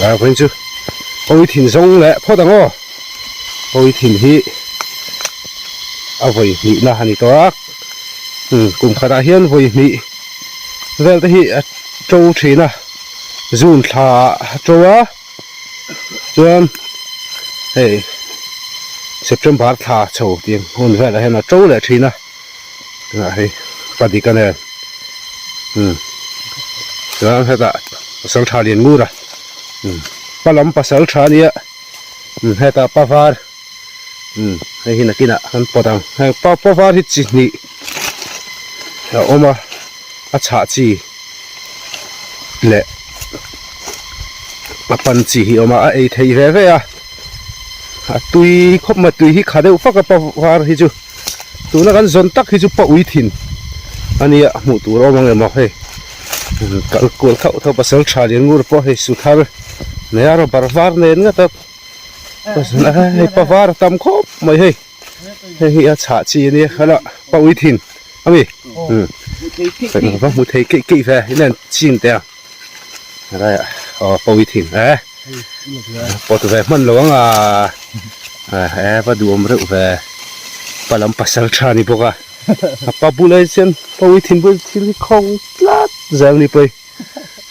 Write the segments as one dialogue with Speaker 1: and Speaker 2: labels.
Speaker 1: A vawiin chu pawi thin zawng leh phawt ang aw. Pawi thin hi a vawi hnihna a ni tawh a. Umm kum khatah hian vawi hnih vel te hi a to thin a. June thla ah a to a. Chuan hei September thla chho tih hun velah hian a to leh thin a. Tunah hei padik a nen umm chuan hetah pasal tha lian ngur a umm pa lam pasal tha a nia umm hetah pa var umm hei hi nakinah kan pawt ang heng pa pa var hi chi hnih a awm a a chhah chi leh a pan chi hi a awm a a ei theih ve ve a a tui khawp mai tui hi kha deuh fak a pa var hi chu. Tuna kan zawn tak hi chu pa ui thin a nia hmuh tur a awm ang emaw hei kal kual thauh thauh pasal tha lian ngur pawh hei su thar nei a rubber var nen ngawt a hei pa var a tam khawp mai hei hei hi a chhah chi a nia khala pa ui thin a mi va hmu thei keih keih ve inen chin teh ang helaiah aw pa ui thin e pawt ve hman lo ang a e va duhawm reuh ve pa lam pasal tha ni bawk a a pa bulah hian pa ui thin bul thil hi khawng tlat zel ni pawi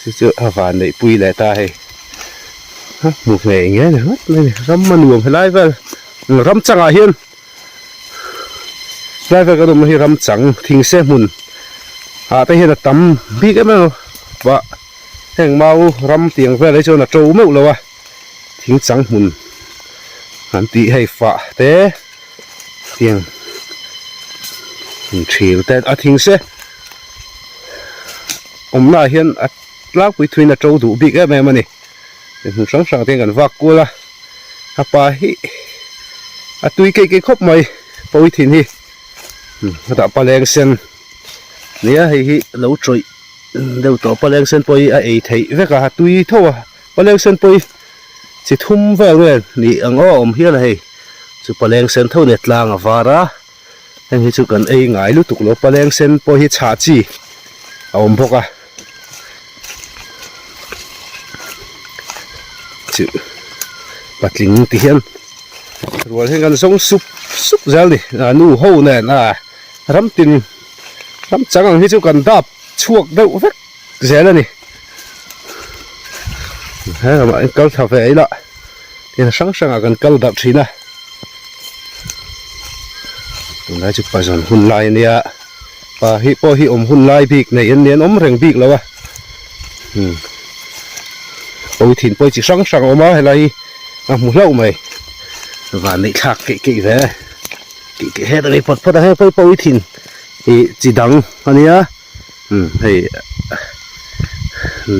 Speaker 1: chu chu a van neih pui leh ta hei hmu ngei ngei ni ringawt mai ni ram a nuam helai vel ram changah hian Helai vel kan awmna hi ram chang thingse hmun ah te hian a tam bik em em a vah heng mau ram tiang vel hi chuan a to meuh lo a thing chang hmun an tih hei fah te tiang thil te a thingse awmna ah hian a tlangpui thuin a to duh bik em em a ni hmun hrang hrang te hian kan vak kual a. A pa hi a tui keih keih khawp mai pawi thin hi a dah paleng sen nia hei hi lo tawih deuh tawh paleng sen pawh hi a ei theih vek a a tui tho a paleng sen pawh hi chi thum vel nge ni ang aw awm hial a hei chu paleng sen tho nia tlang a var a heng hi chu kan ei ngai lutuk lo paleng sen pawh hi chhah chi a awm bawk a. Chu patling ti hian rual hian kan zawng sup sup zel ni a nu ho nen a ram tin ram chang ang hi chu kan dap chhuak deuh vek zel a ni he lamah hian kal thla ve ila tin hrang hrangah kan kal darh thin a tunlai chu pazawn hun lai a nia. Pa hi pawh hi awm hun lai bik nei an ni an awm reng bik lo a umm pawi thin pawi chi hrang hrang a awm a helai hi a hmu hlauh mai van neih thlak keih keih ve keih keih het ani phawt phawt a heng pawi pawi thin ih chi dang a nia umm hei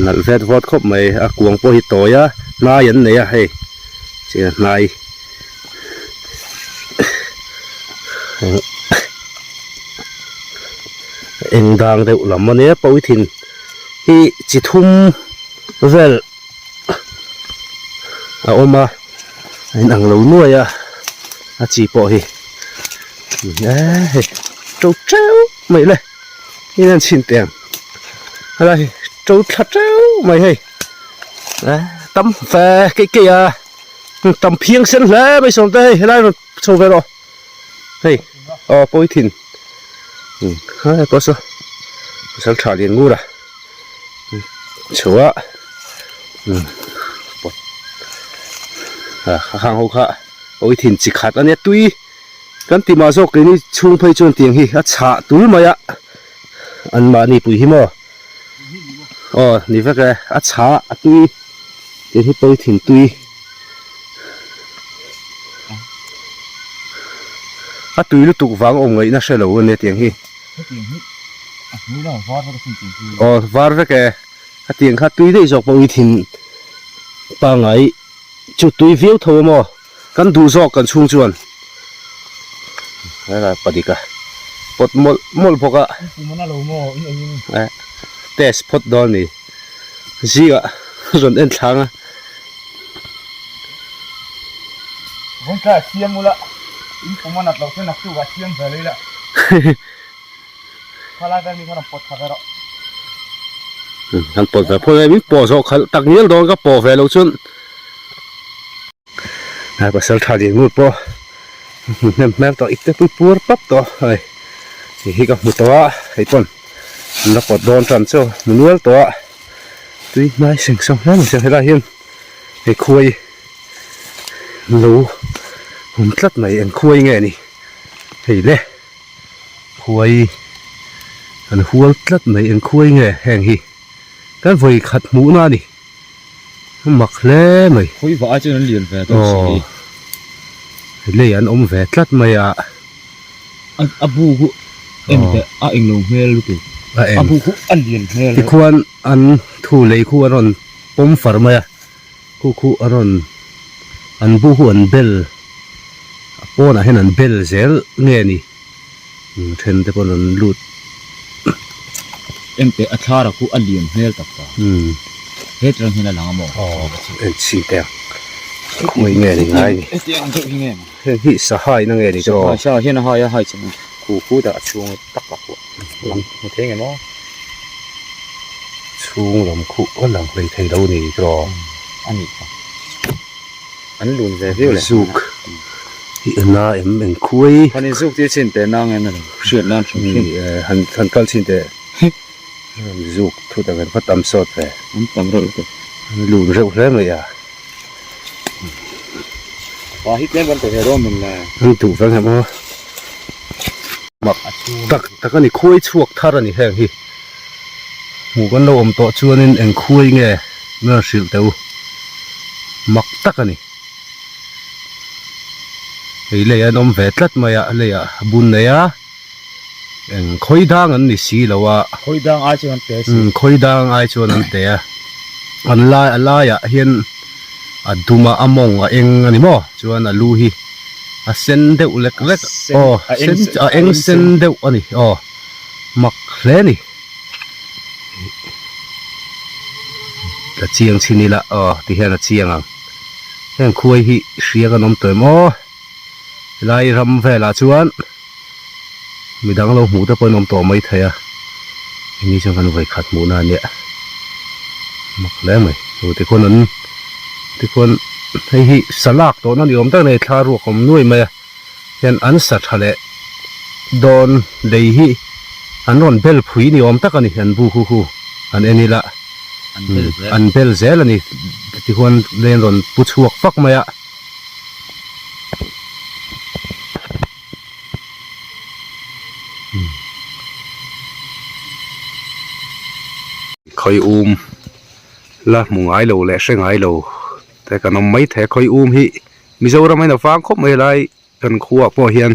Speaker 1: nalh vet vawt khawp mai a kuang pawh hi tawi a hnai an nei a hei chi hnai. Eng dang deuh lam a nia pawi thin hi chi thum vel a awm a a inang lo nuai a a chi pawh hi hei to teuh mai le in an chhin teh ang helai hi to thla teuh mai hei tam ve keih keih a. Tam phiang sen hle mai sawm te hei helai rawn chho ve rawh hei aw pawi thin hai pawh saw pasal tha lian ngur a chho a pawt a khang ho kha pawi thin chi khat ania tui kan ti mah zawk keini chhung phei chuan tiang hi a chhah tul mai a an mahni pui hi maw. Aw ni vek e a chhah a tui tih hi pawi thin tui a tui lutuk vang awm ngaihna hre lo ania tiang hi aw var vek e a tiang kha tui daih zawk pawi thin pangngai chu tui viau tho a maw. Kan duh zawk kan chhung chuan helai padik a pawt mawlh mawlh bawk a eh test phawt dawn a ni zingah rawn en thlang a.
Speaker 2: Vawngtlai a siam ula in pum a nat loh chuan naktuk ah siam ve leh ila khalai vel mi kha rawn pawt thla ve rawh.
Speaker 1: Kan pawt ve phawt mai min pawh zawh khalh tak ngial dawn ka pawh ve loh chuan a pasal tha ding ngut pawh hmu hnem hmel tawh ipte pui puar pap tawh hei hei hi ka hmu tawh a hei pawn an la pawt dawn tan chu hmu nual tawh a tui hnai seng sawng hle mai chuan helaiah hian hei khuai lo awm tlat mai eng khuai nge ni hei le. Khuai an hual tlat mai eng khuai nge heng hi kan vawi khat hmuhna a ni mak hle mai.
Speaker 2: Khawi vah ai chuan an lian ve dawn si.
Speaker 1: Aw lei an awm ve tlat mai a.
Speaker 2: A bu khu en teh a englo hmel lutuk
Speaker 1: a eng
Speaker 2: a bu khu a lian hmel.
Speaker 1: Tikhuan an thu lei khu an rawn pawm far mai a. Khu khu a rawn an bu hu an bel a pawnah hian an bel zel nge ni then te pawn an lut.
Speaker 2: Engteh a thlara khu a lian hmel tak ta he tang hian a lang a maw
Speaker 1: aw en chhin teh ang khawi nge ni ngai ni
Speaker 2: hetiang ang deuh hi nge ni
Speaker 1: heng hi sahai na nge ni chu
Speaker 2: aw sa hian a hai a hai cheng khu khu dah a chhung tak a khuah lang hmu thei nge maw.
Speaker 1: Chhung lam khuh a lang hlei thei lo ni tawh.
Speaker 2: A nih kha. An lun ve viau leh.
Speaker 1: Zuk hi a na em eng khuai.
Speaker 2: Han in zuk tir chin teh nang en a lo hriat nan hrim hrim.
Speaker 1: Han han kal chin teh. Zuk thut ang en va tam sawt ve.
Speaker 2: An tam reuh lutuk.
Speaker 1: An lun reuh hle mai a.
Speaker 2: Pa hi tlem kan pe ve dawn min le.
Speaker 1: An duh veng em aw. Mak tak tak a ni khuai chhuak thar a ni heng hi. Hmuh kan lo awm tawh chuanin eng khuai nge min rawn hrilh teh u. Mak tak a ni. Hei lei an awm ve tlat mai a, leiah bun nei a, eng khawi dang an ni si lo a.
Speaker 2: Khawi dang ai chuan an te si.
Speaker 1: Umm khawi dang ai chuan an te a. An lai a laiah hian a dum a, a mawng a eng a ni maw? Chuan a lu hi a sen deuh lek lek aw sen a eng sen deuh a ni aw. Mak hle ni. Ka chiang chhin ila aw ti hian a chiang ang. Heng khuai hi hria kan awm tawh em aw. Helai ram velah chuan midang lo hmuh te pawh an awm tawh mai thei a. Hemi chuan kan vawi khat hmuhna a nia. Mak hle mai. Chu tikhuan an tikhuan hei hi salak tawhna ni awm tak a ni thla ruak awm nuai mai a. hian an sa tha leh dawn lei hi an rawn bel phui ni awm tak a ni an bu khu khu an en ila an bel zel a ni tichuan lei an rawn pu chhuak fak mai a. Khawi um la hmu ngai lo leh hre ngai lo te kan awm maithei a khawi um hi. Mizoram hian a vang khawp mai lai kan khuaah pawh hian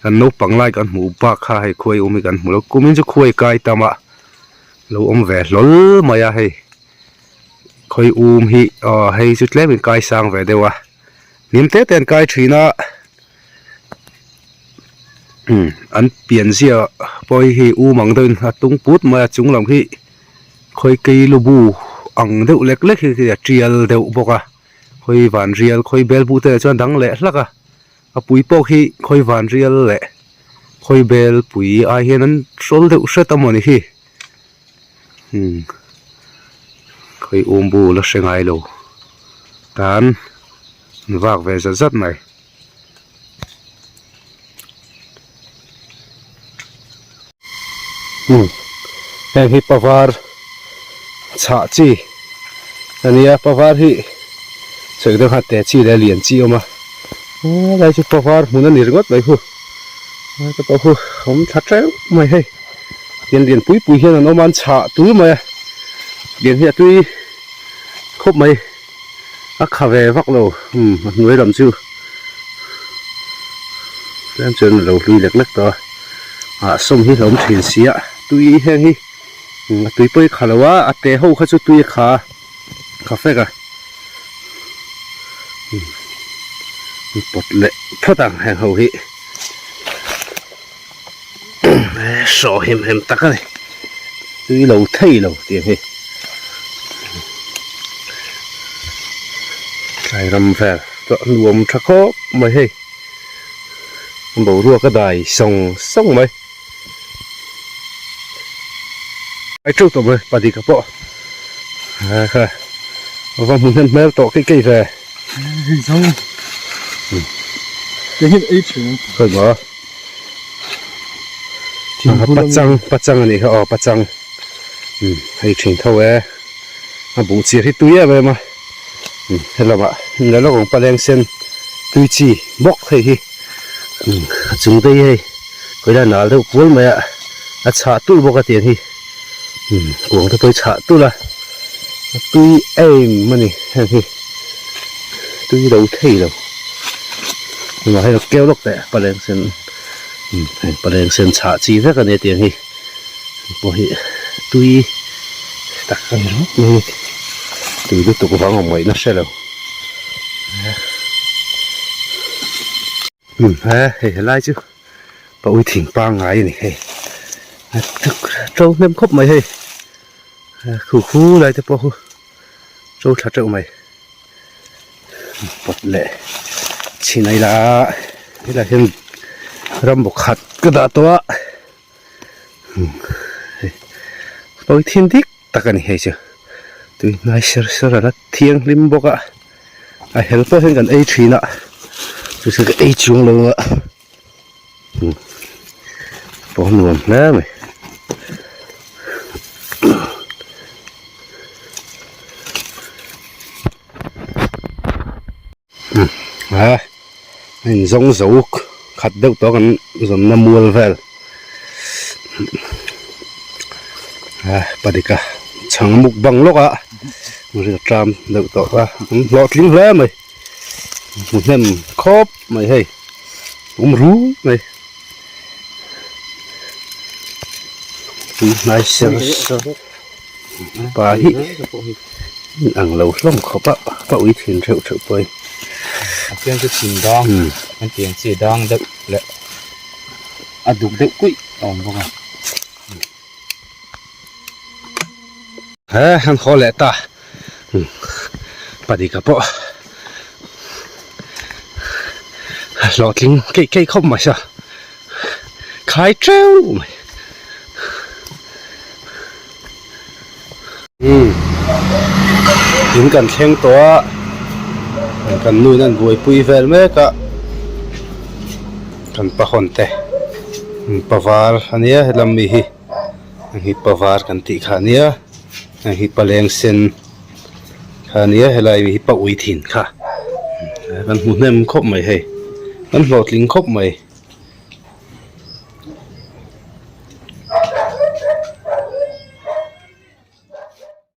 Speaker 1: kan naupang lai kan hmuh bak kha hei khuai awm hi kan hmu lo kumin chu khuai kai tam a lo awm ve hlawl mai a hei khawi um hi aw hei chu tlem in kai sang ve deuh a hnim te te an kai thin a umm an pian zia pawh hi hei um ang deuh in a tung put mai a chung lam hi khawi kei lu bu ang deuh lek lek hi a tial deuh bawk a. Khawi van rial khawi bel buh te ah chuan dang leh hlak a, a pui pawh khi khawi van rial leh khawi bel pui ai hian an hrawl deuh hret a mawni hi umm khawi um bu la hre ngai lo tan an vak ve zat zat mai. Umm heng hi pavar chhah chi a nia pavar hi sawi deuh khan te chi leh lian chi a awm a helai chu pavar hmun a ni ringawt mai hu ka pawh hu awm thla teuh mai hei lian lian pui pui hian an awm a an chhah tul mai a lian hi a tui khawp mai. A kha ve vak lo umm a hnuai lam chu tlem chuan a lo hlui lek lek tawh a ah sawm hi hlawm thin si a tui heng hi a tui pawh hi kha lo a a te ho kha chu tui a kha a kha fek a umm pawt leh phawt ang heng ho hi saw hem hem tak a ni tui lo thei lo tih hi tlai ram vel pawh nuam tha khawp mai hei boruak a dai sawng sawng mai. Ai teuh tawh mai padika pawh kha a va hmu hnem hmel tawh keih keih ve. Khawi maw pachang pachang a nih kha aw pachang hei thin tho e a buh chir hi tui em em a helamah lawk ang paleng sen tui chi bawk hei hi. A chung te hi hei kawilai nal deuh kual mai a a chhah tulh bawk a tiang hi kuang te pawh hi chhah tulh a a tui em a ni heng hi tui lo thei lo tunah hian a keu lawk teh paleng sen heng paleng sen chhah chi vek a ni a tiang hi pawh hi tui tak a ni ringawt mai a ni tui lutuk vang awm ngaihna hre lo. He hei helai chu pa ui thing pangngai a ni hei to hnem khawp mai hei khu khu lai te pawh khu to tha teuh mai pawt leh chhin a ila helaiah hian ram bawk khat ka dah tawh a hei pa ui thing dik tak a ni hei chu tui hnai ser ser a la thianghlim bawk a a hel pawh hian kan ei thin a chu chu ka ei chuang lo a pawh nuam hle mai a inzawng zo khat deuh tawh kan zawnna mual vel a padika chhang muk bang lawk a ri tram deuh tawh a an hlawhtling hle mai hmu hnem khawp mai hei awm rui mai tui hnai ser ser. Pa hi ang lo hlawm khawp a ka ui thin theuh theuh pawh hi.
Speaker 2: A pian chu thin dang an tih ang chi dang deuh leh a duk deuh kuih a awm bawk a.
Speaker 1: He han haw leh ta padika pawh hlawhtling keih keih khawp mai sa khai teuh mai. Umm in kan thleng tawh a kan nu in an buaipui vel mek a kan pa hawn te pa var a nia helam mi hi heng hi pa var kan tih kha a nia heng hi pa leng sen kha a nia helai mi hi pa ui thin kha kan hmu hnem khawp mai hei kan hlawhtling khawp mai.